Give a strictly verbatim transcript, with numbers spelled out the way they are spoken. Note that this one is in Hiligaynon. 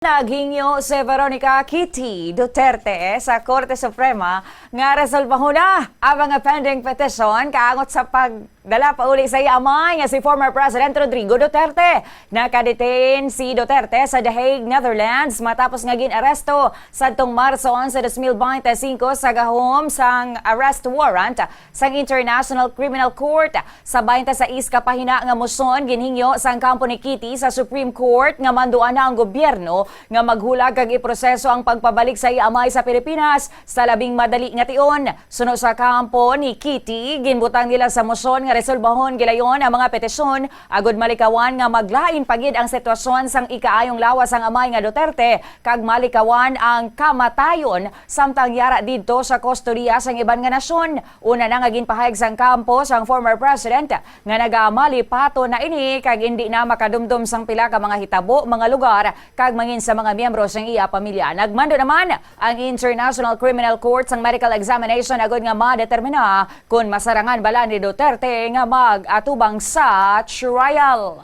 Naghingyo si Veronica Kitty Duterte sa Korte Suprema nga resolbahon na ang mga pending petisyon kaangot sa pagdala pauli sa iya amay nga si former President Rodrigo Duterte. Nakadetain si Duterte sa The Hague, Netherlands, matapos nga gin-aresto sadtong Marso onse, dos mil bente singko sa gahom sang arrest warrant sang International Criminal Court. Sa bente sais ka pahina nga motion, ginhingyo sang kampo ni Kitty sa Supreme Court nga manduan na ang gobyerno nga maghulag kag iproseso ang pagpabalik sa iya amay sa Pilipinas sa labing madali nga tion. Suno sa kampo ni Kitty, ginbutang nila sa motion nga resolbahon gilayon ang mga petisyon agud malikawan nga maglain pa gid ang sitwasyon sang ikaayong lawas sang amay nga Duterte kag malikawan ang kamatayon samtang yara didto sa kustodiya sang iban nga nasyon. Una na nga ginpahayag sang kampo sang former president nga nagamalipaton na ini kag indi na makadumdom sang pila ka mga hitabo, mga lugar, kag mangin sa mga miyembro sang iya pamilya. Nagmando naman ang International Criminal Court sang medical examination agud nga madetermina kon masarangan bala ni Duterte nga mag-atubang sa trial.